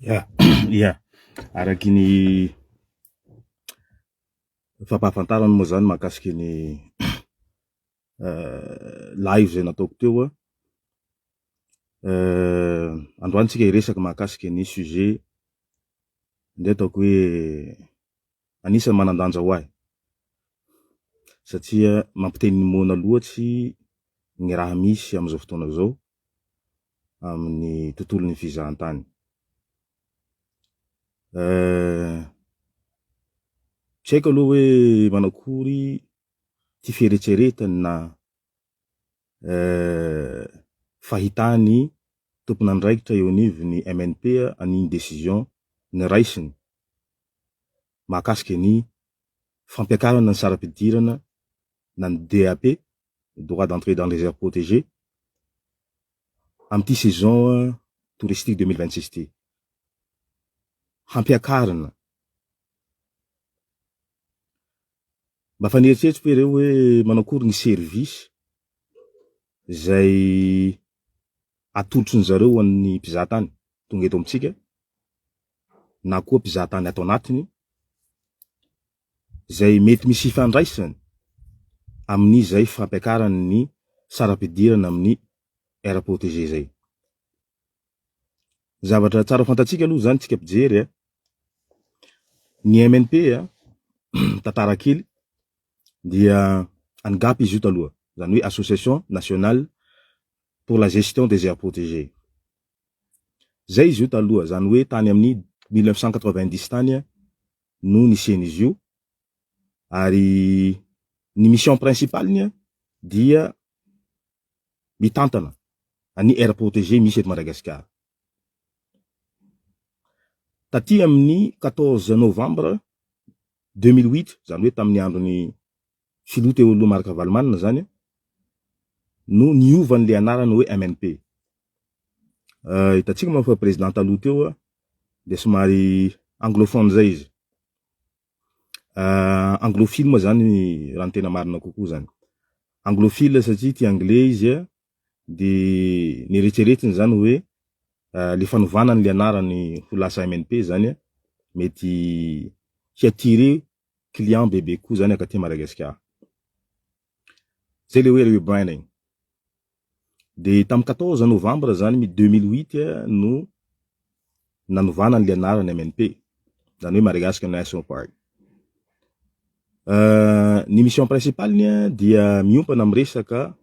Ya, ya. Araky ny fampahafantarana moa zany mahakasiky ny live zay nataoko teo a. Androany tsika hiresaka mahakasiky ny sujet ndray ataoko hoe anisan'ny manan-danja ho ahy satria mampiteny ny moana loatsy ny raha misy amin'izao fotoana izao amin'ny tontolon'ny fizahantany. Tsy haiko aloha hoe manakory ty fieretseretany na fahitany tompon'andraikitra eo anivon'ny MNP an'iny décision niraisiny mahakasika ny fampiakarana ny saram-pidirana na ny DAP, droit d'entrée dans les aires protégées, amin'ity saison touristique 2026 ity. Hampiakarina. Mba fa nieritreritro ve ireo hoe manao akory ny service izay atolotry ny zareo ho an'ny mpizahatany tonga eto amintsika na koa mpizahatany ato anatiny izay mety misy ifandraisany amin'izay fampiakarany ny saram-pidirana amin'ny aire protégée izay. Zavatra tsara ho fantatsika aloha izany tsika mpijery a, ny MNP a, tantara kely dia ANGAP izy io taloha, izany hoe Association Nationale pour la Gestion des Aires Protégées. Zay izy io taloha, izany hoe tany amin'ny 1990 tany no nisian'izy io ary ny mission principale-ny dia mitantana ny aires protégées misy eto Madagasikara. Taty amin'ny 14 novembre 2008, izany hoe tamin'ny andron'ny filoha teo aloha Marc Ravalomanana izany no niova an'ilay anarana hoe MNP. Hitantsika moa fa président taloha teo dia somary anglophone izay izy. Anglophile moa zany raha ny tena marina kokoa zany. Anglophile satria tia anglais izy dia nieritreretiny zany hoe le fanovana an'le anarany ho lasa MNP zany mety hi-attirer client bebe kokoa zany akaty Madagasikara. Zay le hoe rebranding. Dia tamin'ny 14 novembre zany 2008 no nanovana an'le anarany MNP, zany hoe Madagascar National Park. Ny mission principale-ny dia miompana amin'ny resaka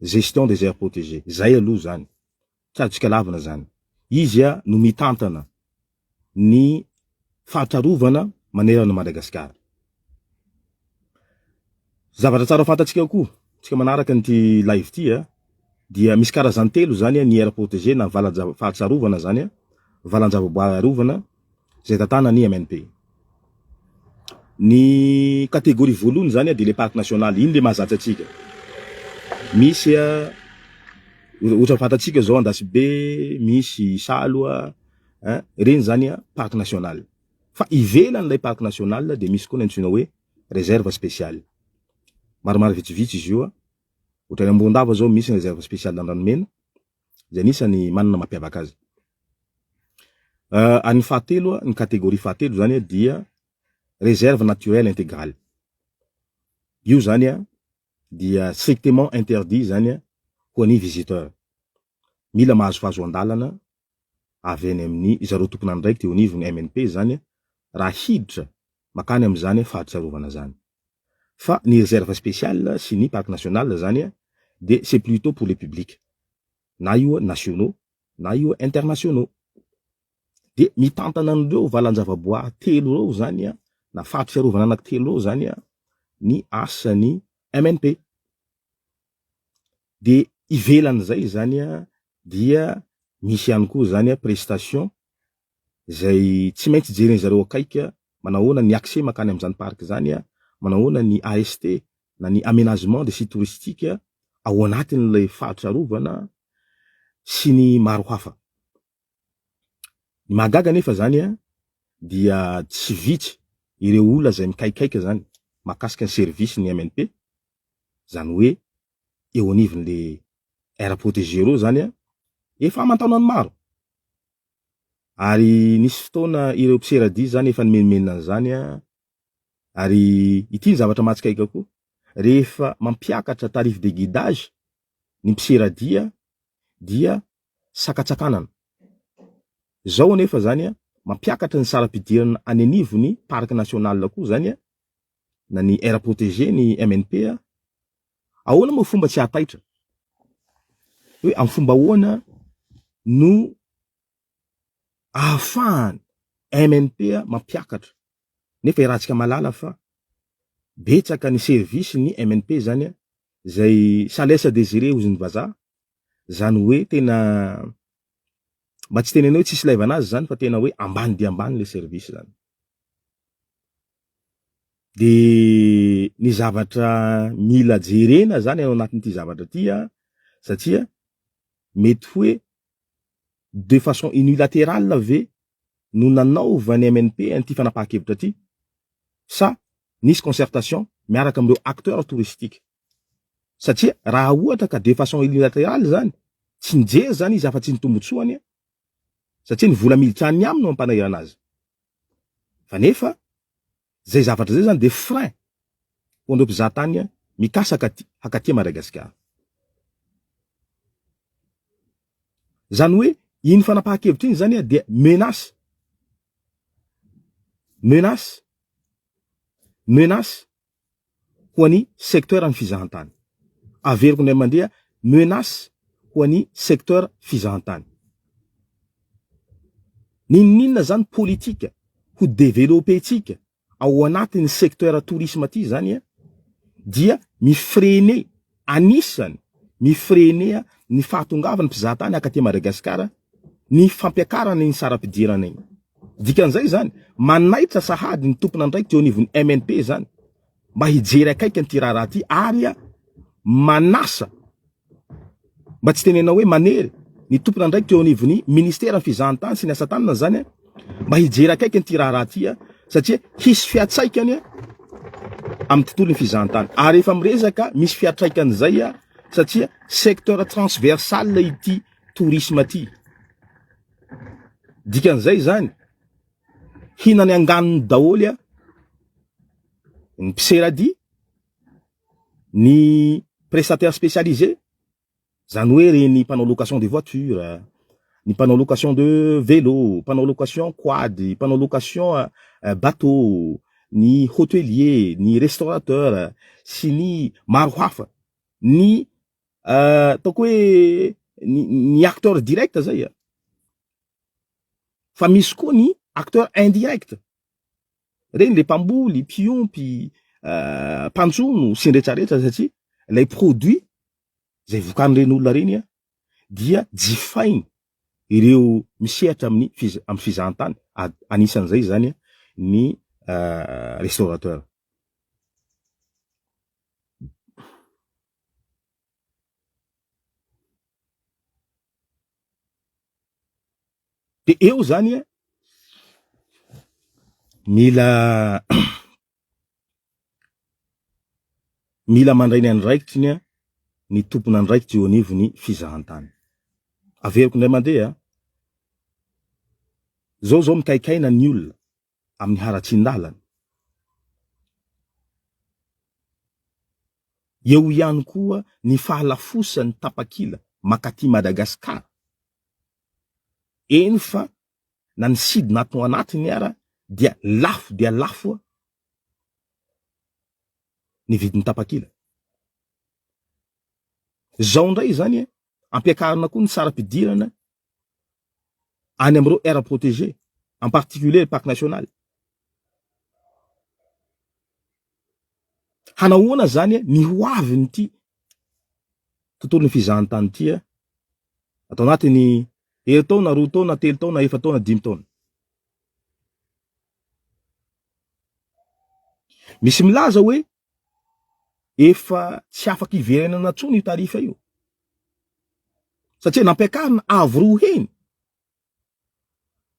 gestion des aires protégées. Zay aloha zany. Tsy azontsika lavina zany. Izy no mitantana ny fahatrarovana manerana an'i Madagasikara. Zavatra tsara fantatsika koa, tsika manaraka an'ity live ity a, dia misy karazany telo zany ny aire protégée na valan-java-fahatsarovana zany, valan-javaboary arovana izay tantanan'ny MNP. Ny catégorie voalohany zany dia le parc national, iny le mahazatra antsika. Misy ohatra fantatsika zao Andasibe, misy Isalo, hein, ireny zany parc national. Fa ivelan'ilay parc national dia misy koa ny antsoina hoe réserve spéciale. Maromaro vitsivitsy izy io, ohatra any Ambondava zao misy ny réserve spéciale Andranomena, izay anisany manana mampiavaka azy. Ary ny fahatelo, ny catégorie fahatelo zany dia réserve naturelle intégrale. Io zany dia strictement interdit zany ho an'ny visiteur. Mila mahazo fahazoan-dalana avy any amin'ny zareo tompon'andraikitra eo anivon'ny MNP zany raha hiditra makany amin'izany fahatsiarovana zany. Fa ny réserve spéciale sy ny parc national zany dia c'est plutôt pour le public na io nationaux na io internationaux. Dia mitantana an'ireo valan-javaboary telo ireo zany na fahatsiarovana anankitelo ireo zany ny asan'ny MNP. Dia ivelan'izay zany dia misy ihany koa zany prestation izay tsy maintsy jeren'ny zareo akaiky manahoana ny accès mankany amin'izany parc izany, manahoana ny AST na ny aménagement des sites touristiques ao anatin'ilay faritra arovana sy ny maro hafa. Ny mahagaga anefa zany dia tsy vitsy ireo olona izay mikaikaika zany mahakasika ny service ny MNP, zany hoe eo anivon'le aire protégée ireo zany efa aman-taonany maro. Ary nisy fotoana ireo mpiseradia zany efa nimenomenona an'izany ary ity ny zavatra mahatsikaiky koa, rehefa mampiakatra tarif de guidage ny mpiseradia dia sakatsakanana. Zao anefa zany mampiakatra ny saram-pidirana any anivon'ny parc national koa zany na ny aire protégée ny MNP. Ahoana moa fomba tsy hahataitra? Hoe amin'ny fomba ahoana no ahafahan'ny MNP mampiakatra nefa iarahantsika mahalala fa betsaka ny service ny MNP zany zay ça laisse à désirer hozy ny vazaha, zany hoe tena mba tsy tenena hoe tsisy ilaivana azy zany fa tena hoe ambany dia ambany le service zany. De ny zavatra mila jerena zany ao anatin'ity zavatra ity a, satria mety hoe de façon unilatérale ve no nanaovan'ny MNP an'ity fanapahan-kevitra ity sa nisy concertation miaraka amin'ireo acteurs touristiques? Satria raha ohatra ka de façon unilatérale zany, tsy nijery zany izy afa-tsy ny tombotsoany satria ny vola miditra any aminy no ampanahirana azy. Fa nefa zay zavatra zay zany de frein ho an'ireo mpizaha tany mikasa hakaty Madagasikara. Zany hoe iny fanapahan-kevitra iny zany dia menace, menace, menace ho an'ny secteur ny fizahantany. Averiko indray mandeha, menace ho an'ny secteur fizahantany. N'inon'inona zany politika ho developper-tsika ao anatin'ny secteur tourisme ty zany dia mi-freiner, anisany mi-freiner ny fahatongavan'ny mpizahatany hakaty Madagasikara ny fampiakarana iny saram-pidirana iny. Dikan'izay zany, manaitra sahady ny tompon'andraikitra eo anivon'ny MNP zany mba hijery akaiky an'ity raharaha ity ary manasa, mba tsy tenena hoe manery, ny tompon'andraikitra eo anivon'ny ministeran'ny fizahantany sy ny asa tanana zany mba hijery akaiky an'ity raharaha ity satria hisy fiatsaikany amin'ny tontolon'ny fizahantany. Ary efa miresaka misy fiatraikan'izay satria secteur transversal ity tourisme ity. Dikan'izay zany, hinany anganony daholo ny mpiseradia, ny prestataire spécialisé, zany hoe reny mpanao location de voiture, ny mpanao location de vélo, mpanao location quad, mpanao location bateau, ny hôtelier, ny restaurateur sy ny maro hafa, ny ataoko hoe ny acteur direct zay a, fa misy koa ny acteur indirect, reny le mpamboly, mpiompy, mpanjono sy ny retraretra satria ilay produit zay vokarin'ireny olona ireny a dia jifainy ireo misehatra amin'ny amin'ny fizahantany, anisan'izay zany ny restaurateur. De eo zany a, mila mila mandray ny andraikitry a ny tompon'andraikitra eo anivon'ny fizahantany. Averiko indray mandeha, zao zao mikaikaina ny olona amin'ny haratsian-dalana. Eo ihany koa ny fahalafosan'ny tapakila mankaty Madagasikara. Eny fa na ny sidina ato anatiny ara dia lafo dia lafo ny vidin'ny tapakila. Zao indray izany ampiakarina koa ny saram-pidirana any amin'ireo aires protégées, en particulier le parc national. Hanahoana zany ny ho avin'ity tontolon'ny fizahantany ity ato anatin'ny herintaona, 2 taona, 3 taona, 4 taona, 5 taona. Misy milaza hoe efa tsy afaka hiverenana intsony io tarifa io satria nampiakarina avo 2 heny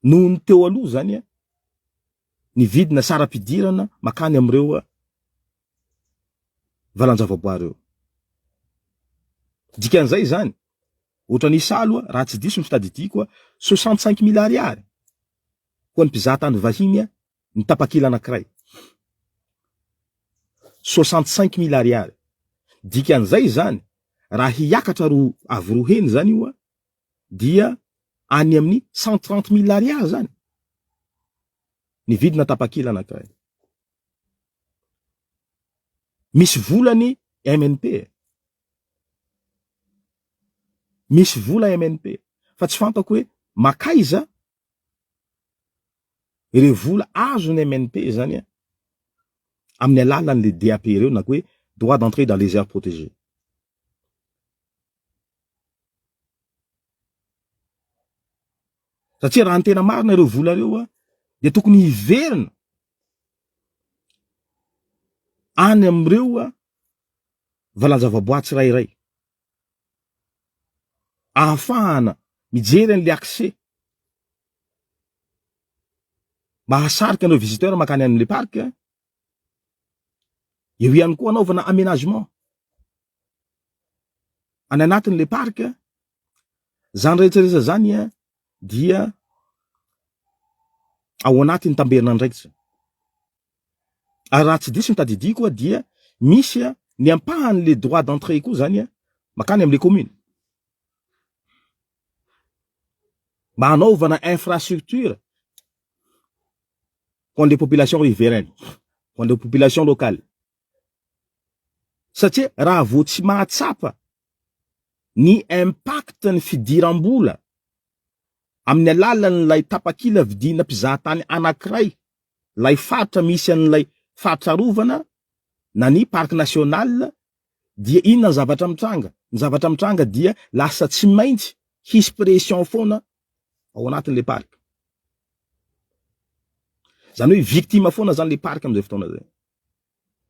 noho ny teo aloha zany ny vidina saram-pidirana makany amin'ireo valan-javaboary ireo. Dikan'izay zany, ohatran'ny Isalo raha tsy diso ny fitadidiako, 65 mille ariary. ho an'ny mpizahatany vahiny ny tapakila anankiray. 65 000 ariary. Dikan'izay izany, raha hiakatra roa avo roa heny izany io dia any amin'ny 130 000 ariary izany ny vidina tapakila anankiray. Misy vola ny MNP e. Misy vola MNP fa tsy fantako hoe makaiza ireo vola azon'ny MNP zany amin'ny alalan'le DAP ireo na koa hoe droit d'entrée dans les aires protégées. Satria raha ny tena marina ireo vola ireo dia tokony hiverina any amin'ireo valan-javaboary tsirairay ahafahana mijery an'ilay accès mba hahasarika an'ireo visiteur mankany amin'ilay parc. Eo ihany koa anaovana aménagement any anatin'ilay parc. Zany rehetra rehetra zany dia ao anatin'ny tamberin'andraikitra. Ary raha tsy diso ny tadidiko dia misy ny ampahan'le droit d'entrée koa zany makany am'le commune mba hanaovana infrastructure ho an'le population riveraine, ho an'le population locale. Satria raha vao tsy mahatsapa ny impact ny fidiram-bola amin'ny alalan'ilay tapakila vidiana mpizahatany anankiray, ilay faritra misy an'ilay faritra arovana na ny parc national, dia inona ny zavatra mitranga? Ny zavatra mitranga dia lasa tsy maintsy hisy pression foana ao anatin'ilay parc. Zany hoe victime foana zany le parc amin'izay fotoana zay.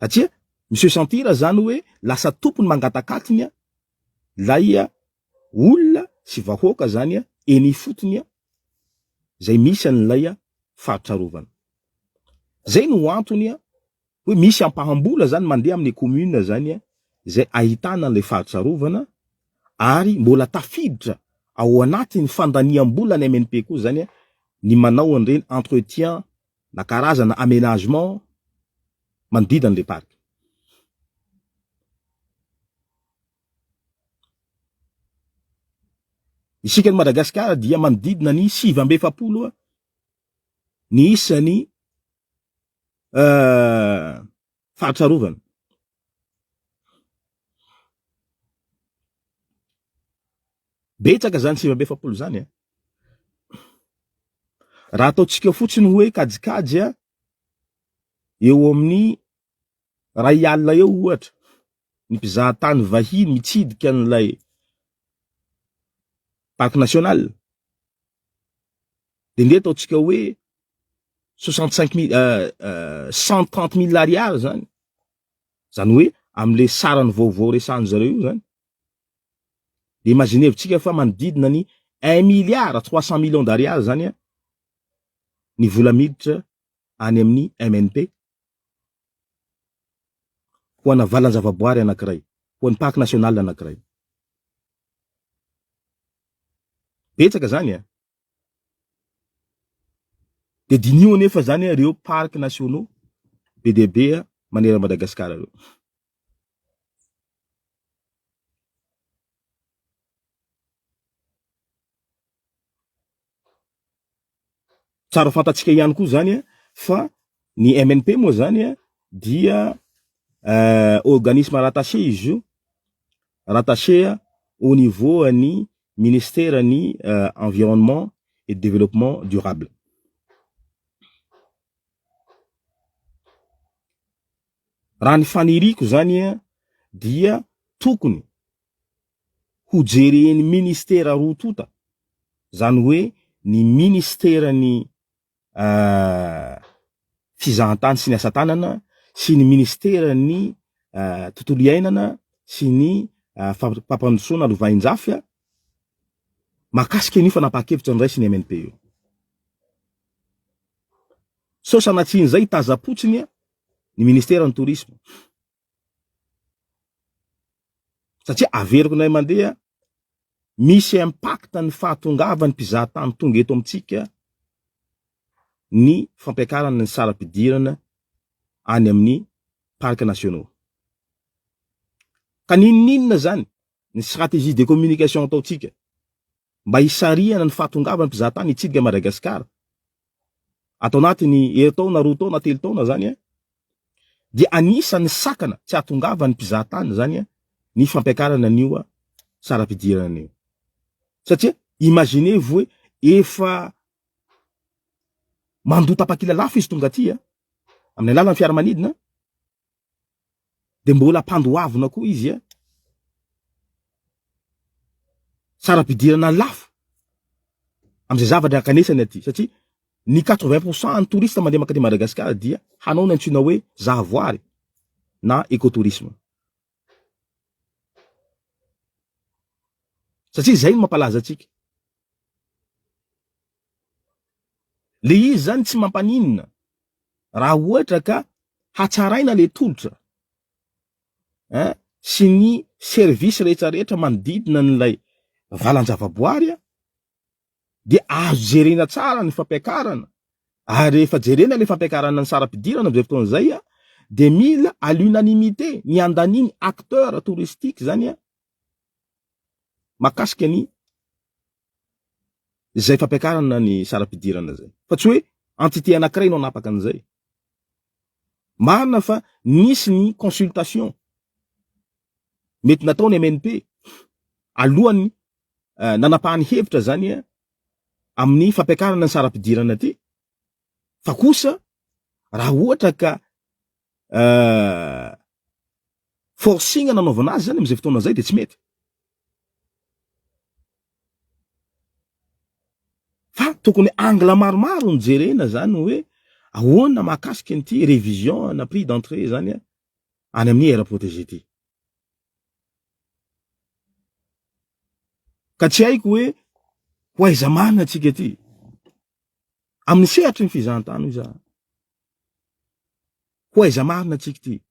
Satria mi-se sentir zany hoe lasa tompony mangatak'atiny lay olona sy vahoaka zany eny ifotony zay misy an'ilay faritra arovana. Zay no antony hoe misy ampaham-bola zany mandeha amin'ny commune zany zay ahitana an'ilay faritra arovana ary mbola tafiditra ao anatin'ny fandaniam-bola ny MNP koa zany ny manao an'ireny entretien na karazana aménagement manodidina an'ilay parc. Isika ny Madagasikara dia manodidina ny 49 ny isan'ny faritra arovana. Betsaka zany 49 zany a. Raha ataontsika fotsiny hoe kajikajy a, eo amin'ny ray alina eo ohatra ny mpizahatany vahiny mitsidika an'ilay parc national, de ndeha ataontsika hoe 65 mille, 130 mille ariary zany, zany hoe am'le sarany vaovao resahan zareo io zany, de imaginez-tsika fa manodidina ny 1 milliard 300 millions d'ariary zany a ny vola miditra any amin'ny MNP ho ana valan-javaboary anankiray, ho an'ny parc national anankiray. Betsaka zany a. De diniho anefa zany ireo parcs nationaux be dia be manerana Madagasikara ireo. Tsara ho fantatsika ihany koa zany fa ny MNP moa zany dia organisme rattaché izy io, rattaché au niveau an'ny ministère ny environnement et développement durable. Raha ny faniriako zany dia tokony ho jeren'ny ministera roa tonta, zany hoe ny ministeran'ny fizahantany sy ny asa tanana sy ny ministeran'ny tontolo iainana sy ny fampandrosoana lovainjafy mahakasika an'io fanapahan-kevitra noraisin'ny MNP io. Sao sanatrian'izay hitazam-potsiny ny ministeran'ny tourisme. Satria averiko indray mandeha, misy impact ny fahatongavan'ny mpizahatany tonga eto amintsika. ny fampiakarana ny saram-pidirana any amin'ny parcs nationaux. Ka n'inon'inona zany ny stratégie de communication ataontsika mba hisarihana ny fahatongavan'ny mpizahatany hitsidika Madagasikara ato anatin'ny herintaona, 2 taona, 3 taona zany an, dia anisan'ny sakana tsy hahatongavan'ny mpizahatany zany an ny fampiakarana an'io saram-pidirana io. Satria imaginez vous hoe efa mandoa tapakila lafo izy tonga aty amin'ny alalan'ny fiaramanidina, dia mbola ampandoavina koa izy a, saram-pidirana lafo amin'izay zavatra ankanesany aty, satria ny 80 pour cent an'ny touriste mandeha mankaty Madagasikara dia hanao ny antsoina hoe zahavoary na écotourisme, satria izay no mampalaza antsika. Le izy zany tsy mampaninona raha ohatra ka hatsaraina le tolotra ein sy ny service rehetra rehetra manodidina an'ilay valan-javaboary a, dia azo jerena tsara ny fampiakarana, ary rehefa jerena le fampiakarana ny saram-pidirana amin'izay fotoana izay a, dia mila à l'unanimité ny andaniny acteur touristique zany a, mahakasika ny izay fampiakarana ny saram-pidirana izay, fa tsy hoe entité anankiray no hanapaka an'izay. Marina fa nisy ny consultation mety nataon'ny MNP alohan'ny nanapahany hevitra zany amin'ny fampiakarana ny saram-pidirana aty, fa kosa raha ohatra ka forcing nanaovana azy zany amin'izay fotoana izay dia tsy mety. Fa tokony angle maromaro no jerena zany hoe ahoana mahakasika an'ity révision na prix d'entrée zany any amin'ny aire protégée ity. Ka tsy haiko hoe ho aiza marina antsika ity. Amin'ny sehatry ny fizahantany hoy za. Ho aiza marina antsika ity.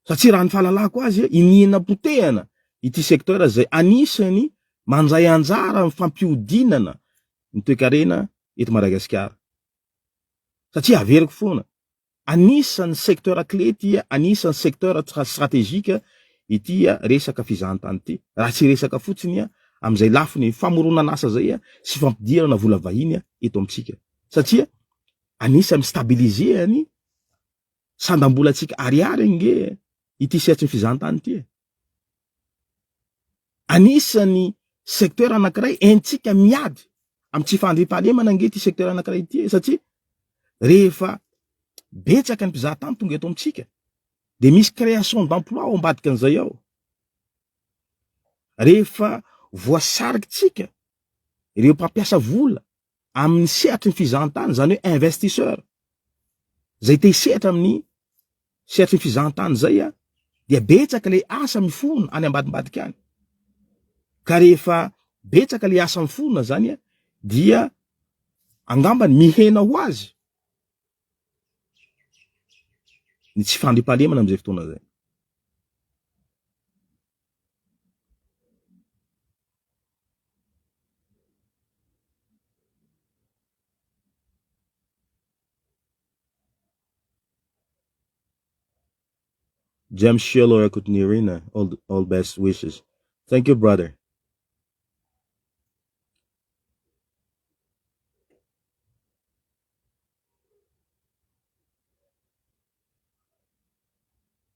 Satria raha ny fahalalako azy, iniana potehana ity secteur izay anisany mandray anjara amin'ny fampihodinana ny toekarena eto Madagasikara. Satria averiko foana, anisan'ny secteur clé ity, anisan'ny secteur stratégique ity resaka fizahantany ity. Raha tsy resaka fotsiny amin'izay lafiny famoronan'asa izay sy fampidirana vola vahiny eto amintsika. Satria anisan'ny mi-stabiliser ny sandam-bolantsika ariary ange ity sehatry ny fizahantany ity e. Anisan'ny secteur anankiray entintsika miady amin'ny tsy fandriampahalemana ange ity secteur anankiray ity e, satria rehefa betsaka ny mpizahatany tonga eto amintsika dia misy création d'emploi ao ambadika an'izay ao. Rehefa voasarikitsika ireo mpampiasa vola amin'ny sehatry ny fizahantany, izany hoe investisseur, izay te hisehatra amin'ny sehatry ny fizahantany izay dia betsaka ilay asa miforona any ambadimbadika any. Ka rehefa betsaka ilay asa miforona izany dia angambany mihena ho azy ny tsy fandriampahalemana amin'izay fotoana izay. James Shiloh Rakotonirina, all best wishes. Thank you, brother.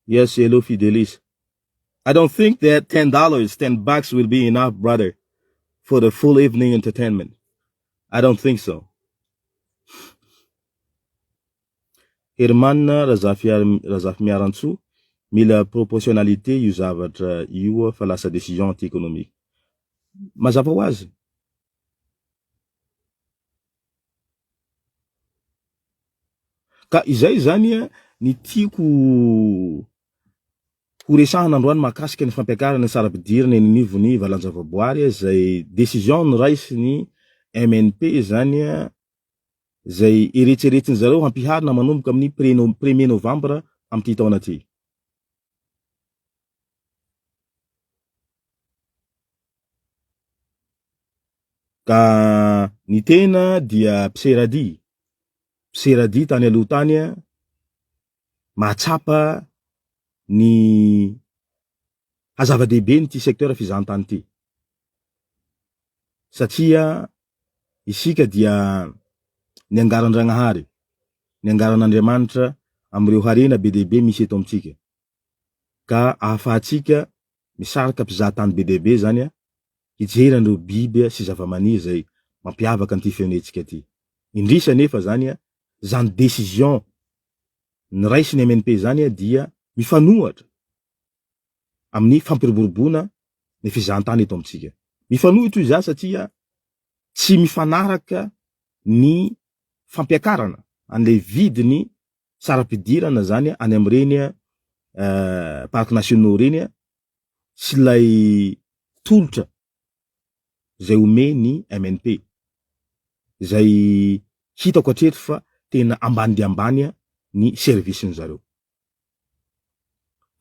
Yes, hello Fidelis. I don't think that $10, $10 will be enough, brother, for the full evening entertainment. I don't think so. Herman Razafimiarantsoa, mila proportionnalité io zavatra io fa lasa décision anti-économique. Mazava ho azy. Ka izay zany ny tiako ho resahana androany mahakasika ny fampiakarana ny saram-pidirana eny anivon'ny valan-javaboary izay décision noraisin'ny MNP zany izay eretseretin zareo hampiharina manomboka amin'ny premier novembre amin'ity taona ity. Ka ny tena dia mpiseradia, mpiseradia tany aloha tany mahatsapa ny hazava-dehibe n'ity secteur fizahantany ity. Satria isika dia niangaran-dRagnahary, niangaran'Andriamanitra amin'ireo harena be dia be misy eto amintsika. Ka ahafahantsika misarika mpizahatany be dia be zany hijery an'ireo biby sy zavamaniry izay mampiavaka an'ity firenentsika ity. Indrisy anefa zany, zany décision niraisin'ny MNP zany dia mifanohatra amin'ny fampiroboroboana ny fizahantany eto amintsika. Mifanohitra hoy za satria tsy mifanaraka ny fampiakarana an'ilay vidiny saram-pidirana zany any amin'ireny parcs nationaux ireny sy ilay tolotra izay omen'ny MNP izay hitako hatreto fa tena ambany dia ambany ny service-ny zareo.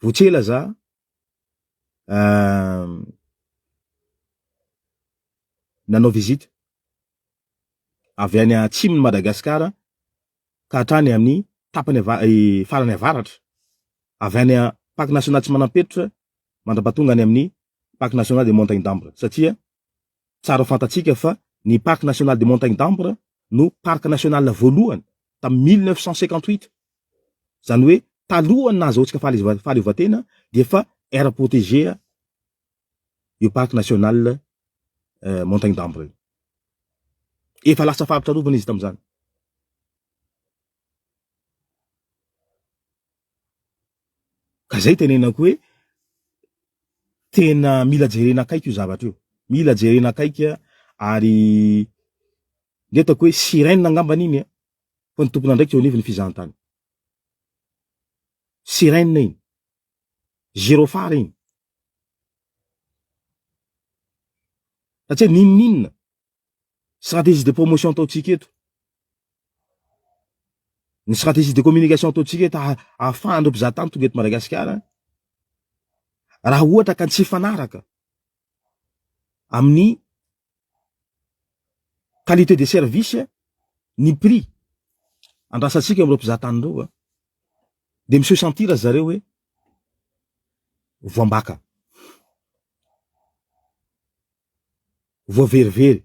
Vao tsy ela za nanao visite avy any atsimon'i Madagasikara ka hatrany amin'ny tapany farany avaratra, avy any Parc National Tsimanampetsotro mandra-pahatonga any amin'ny Parc National des Montagnes d'Ambre satria tsara ho fantatsika fa ny Parc National des Montagnes d'Ambre no parc national voalohany tamin'ny 1958, izany hoe talohan'ny nahazahoantsika fahaleovantena dia efa aire protégée io Parc National Montagne d'Ambre io. Efa lasa faritra arovana izy tamin'izany. Ka zay tenenako hoe tena mila jerena akaiky io zavatra io. Mila jerena akaiky ary ny ataoko hoe sirène angambany iny fa ny tompon'andraikitra eo anivon'ny fizahantany. Sirène iny. Gyrophare iny. Satria n'inon'inona stratégie de promotion ataontsika eto, ny stratégie de communication ataontsika eto ahafahan'ireo mpizahatany tonga eto Madagasikara, raha ohatra ka tsy hifanaraka amin'ny qualité de service ny prix andrasantsika eo amin'ireo mpizahatany ireo, dia mi-se sentir zareo hoe voambaka. Voaverivery,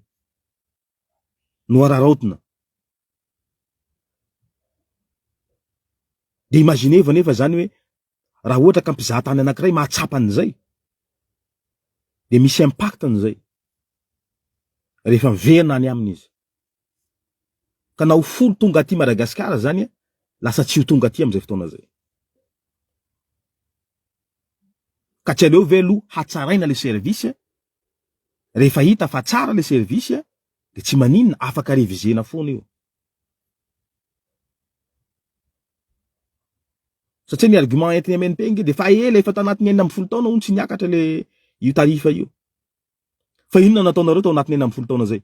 nohararaotina. Dia imaginez-vous anefa zany hoe raha ohatra ka mpizaha tany anankiray mahatsapa an'izay, dia misy impact-ny zay rehefa miverina any aminy izy. Ka na ho folo tonga aty Madagasikara zany, lasa tsy ho tonga aty amin'izay fotoana zay. Ka tsy aleo ve aloha hatsaraina le service, rehefa hita fa tsara le service de tsy maninona, afaka revisena foana io. Satria ny argument entin'ny MNP nge de efa ela, efa tanatin'ny 16 taona hono tsy niakatra le io tarif io. Fa inona nataonareo tao anatin'ny 16 taona zay?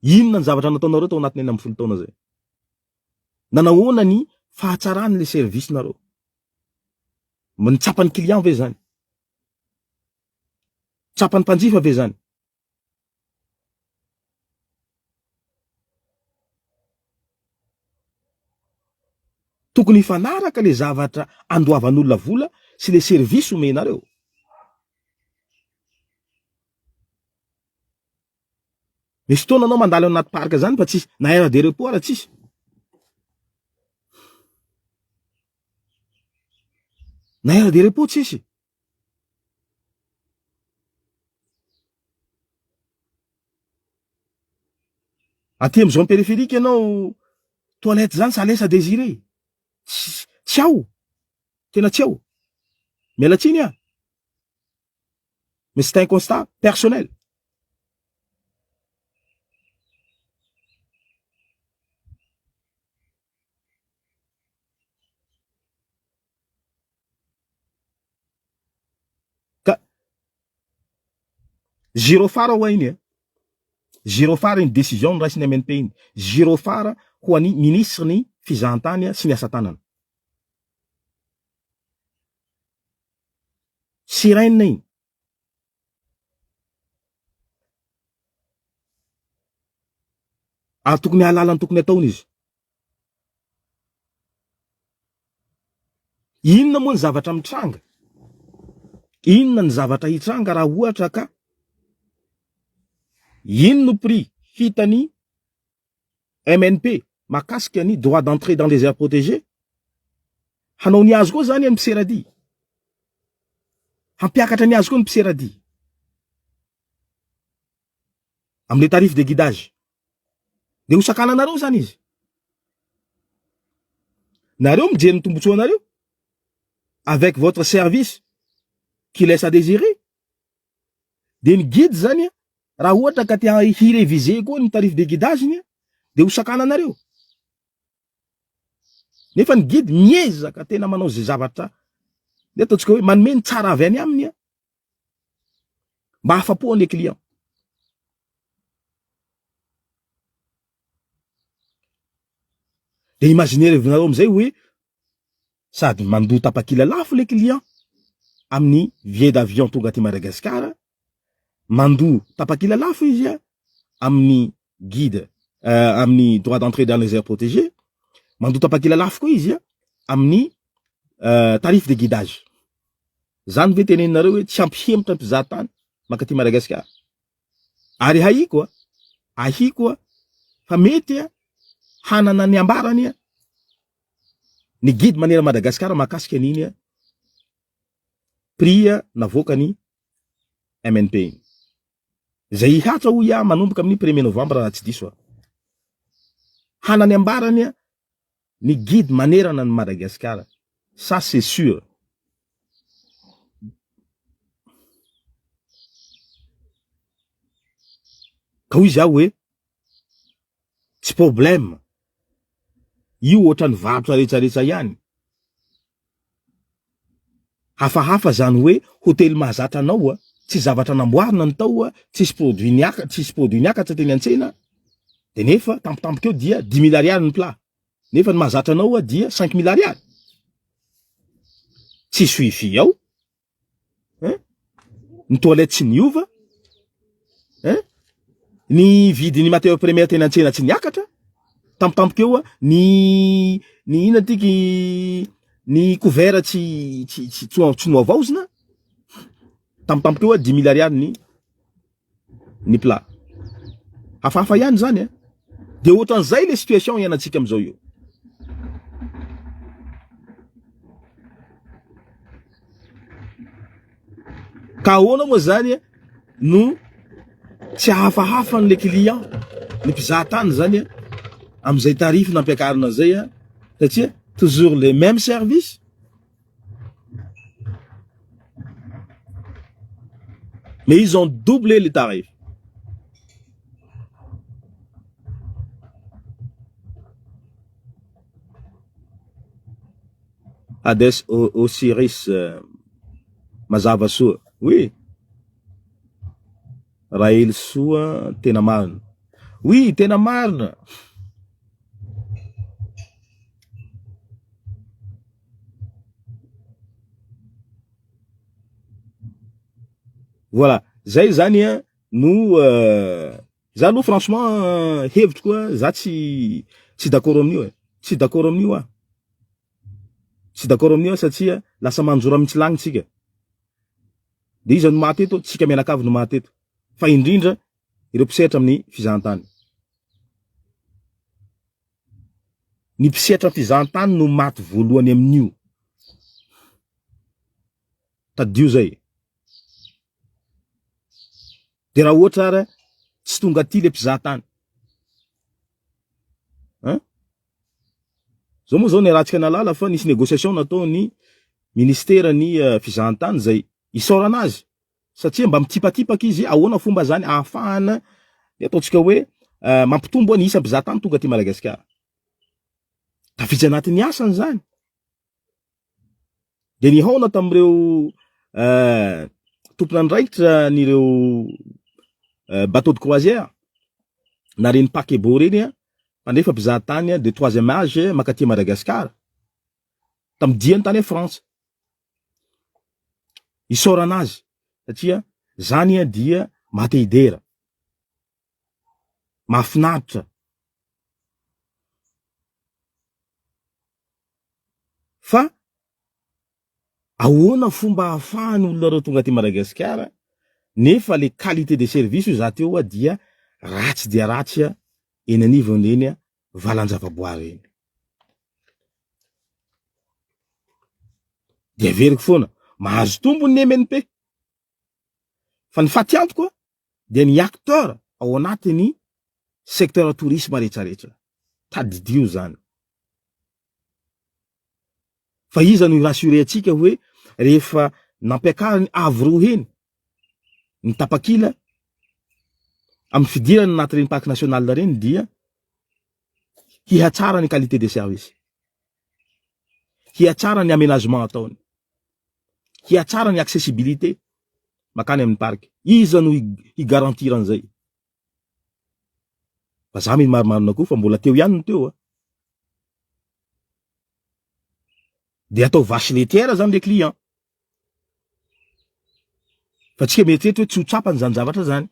Inona ny zavatra nataonareo tao anatin'ny 16 taona zay? Nanahoana ny fahatsaran'le service nareo? Ny tsapan'ny client ve zany? Tsapan'ny mpanjifa ve zany? Tokony hifanaraka le zavatra andoavan'olona vola sy le service omenareo. Misy fotoana anao mandalo anaty parc zany fa tsisy na aire de repos ara tsisy. Na aire de repos tsisy. Aty amin'ny zone périphérique ianao toilette zany ça laisse à désirer. Tsy tsy ao. Tena tsy ao. Miala tsiny aho. Mais c'est un constat personnel. Ka Gyrophare hoa iny e. Gyrophare iny décision noraisin'ny MNP iny. Gyrophare ho an'ny ministre ny fizahantany sy ny asa tanana. Sirène iny. Ary tokony hahalala ny tokony ataony izy. Inona moa ny zavatra mitranga? Inona ny zavatra hitranga raha ohatra ka ino no prix hitany MNP makasika ny droit d'entrée dans les aires protégées? Hanao ny azy koa zany ny mpiseradia. Hampiakatra ny azy koa ny mpiseradia. Amin'ilay tarif de guidage. Dia ho sakananareo zany izy. Nareo mijery ny tombotsoanareo avec votre service qui laisse à désirer. Dia ny guide zany raha ohatra ka te hi-réviser koa ny tarif de guidage-ny dia ho sakananareo. Nefa ny guide miezaka tena manao izay zavatra ny ataontsika hoe manome ny tsara avy any aminy mba hahafapo an'ilay client. Dia imaginer-vinareo amin'izay hoe sady mandoa tapakila lafo ilay client amin'ny billet d'avion tonga aty Madagasikara, mandoa tapakila lafo izy amin'ny guide amin'ny droit d'entrée dans les aires protégées, mandoa tapakila lafo koa izy amin'ny tarif de guidage. Zany ve teneninareo hoe tsy hampihemotra mpizahatany mankaty Madagasikara? Ary ahiko a, ahiko a, fa mety a, hanana ny ambarany a, ny guide manerana Madagasikara mahakasika an'iny a, prix a navoakan'ny MNP iny. Izay hihatra hoy aho manomboka amin'ny premier novembre raha tsy diso aho. Hanany ambarany a, ny guide manerana an'i Madagasikara. Ça c'est sûr. Ka hoy izaho hoe tsy problème io ohatran'ny varotra retraretra ihany. Hafahafa zany hoe hotely mahazatra anao a, tsy zavatra namboarina ny tao a, tsisy produit niaka, tsisy produit niakatra teny an-tsena, de nefa tampotampoka eo dia 10 000 ariary ny plat, nefa ny mahazatra anao a dia 5000 ariary. Tsisy wifi ao, hein? Ny toilette tsy niova, hein? Ny vidin'ny matière première teny an-tsena tsy niakatra, tampotampoka eo a, ny ny inona tiky ny couvert tsy tsy tsy tsy nohavaozina, tampotampoka eo a 10 000 ariary ny ny plat. Hafahafa ihany zany a. De ohatran'izay le situation iainantsika amin'izao io. Ka ahoana moa zany no tsy hahafahafa an'le client, ny mpizaha tany zany a, amin'izay tarif nampiakarina zay a, satria toujours les mêmes services. Mais ils ont doublé les tarifs. Hades Osiris mazava soa. Oui. Rahely soa tena marina. Oui, tena marina. Voilà, zay zany a no za aloha franchement hevitro koa za tsy tsy d'accord amin'io e, tsy d'accord amin'io aho, tsy d'accord amin'io aho satria lasa manjora mitsilagny tsika, de iza no maty eto? Tsika mianakavy no maty eto, fa indrindra ireo mpisehatra amin'ny fizahantany. Ny mpisehatra fizahantany no maty voalohany amin'io. Tadidio zay. De raha ohatra ary tsy tonga aty le mpizahatany. Hein? Zao moa zao niarahantsika nahalala fa nisy négociation nataon'ny ministera ny eh, fizahantany zay isaorana azy satria mba mitsipatipaka izy ahoana fomba zany ahafahana ny ataontsika hoe eh, mampitombo ny isa mpizahatany tonga aty Madagasikara. Tafiditra anatin'ny asany zany. Dia nihaona tamin'ireo eh, tompon'andraikitra an'ireo eh, bateau de croisière na reny paquebot reny a, mpandefa mpizahatany de troisième âge mankaty Madagasikara tamin'ny diany tany France. Isaorana azy satria zany dia maha te hidera, mahafinaritra. Fa ahoana fomba ahafahan'ny olona ireo tonga aty Madagasikara nefa le qualité de service io za teo dia ratsy dia ratsy eny anivon'ireny valan-javaboary ireny. Dia averiko foana, mahazo tombony ny MNP. Fa ny fatiantoka dia ny acteur ao anatin'ny secteur tourisme rehetrarehetra. Tadidio zany. Fa iza no hi-rassurer antsika hoe rehefa nampiakariny avo roa heny ny tapakila amin'ny fidirana anatin'ireny parc national ireny dia hihatsara ny qualité de service, hihatsara ny aménagement ataony, hihatsara ny accessibilité makany amin'ny parc. Iza no hi-garantir an'izay? Fa za mino marimarina koa fa mbola teo ihany ny teo a. De atao vache laitière zany le client. Fa tsika mieritreritra hoe tsy ho tsapany zany zavatra zany.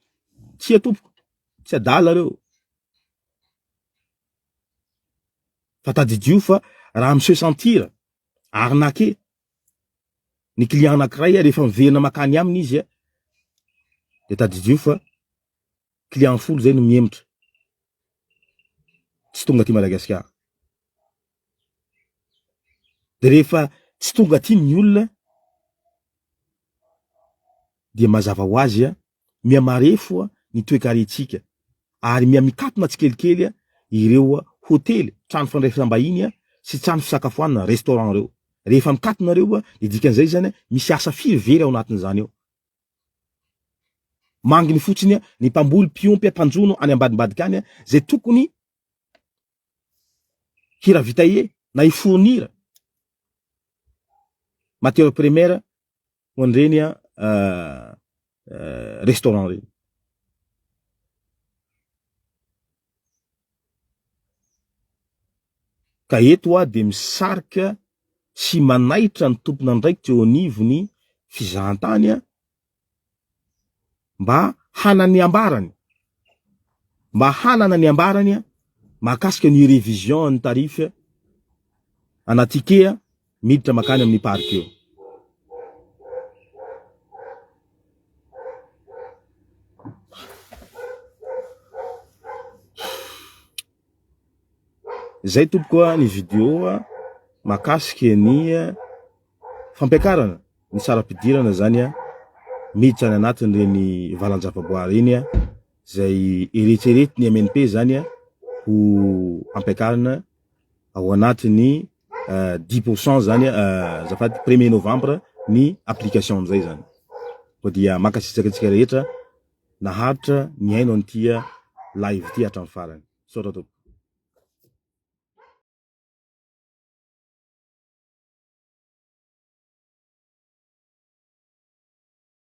Tsia tompoko, tsy adala reo. Fa tadidio fa raha mi se sentir arnaqué ny client anakiray rehefa miverina makany aminy izy de tadidio fa client folo zay no mihemotra tsy tonga aty Madagasikara. De rehefa tsy tonga aty ny olona dia mazava ho azy miha marefo ny toekarentsika ary miha mikatona tsikelikely ireo hotely, trano fandraisam-bahiny sy trano fisakafoanana, restaurant, ireo. Rehefa mikatona ireo dia dikan'izay zany misy asa firy very ao anatin'izany ao. Manginy fotsiny ny mpamboly, mpiompy, mpanjono any ambadimbadika any izay tokony hi-ravitailler na hi-fournir matière première ho an'ireny restaurant ireny. Ka eto aho dia misarika sy manaitra ny tompon'andraikitra eo anivon'ny fizahantany mba hanana ny ambarany, mba hanana ny ambarany mahakasika ny révision ny tarif ana ticket miditra makany amin'ny parc io. Zay tompoko a ny vidéo mahakasika ny fampiakarana ny saram-pidirana zany a miditra any anatin'ireny valan-javaboary ireny a zay eretreretin'ny MNP zany a ho ampiakarina ao anatin'ny 10% zany azafady premier novembre ny application amizay zany. Koa dia mankasitraka antsika rehetra naharitra nihaino an'ity live ity hatramin'ny farany. Misaotra tompoko.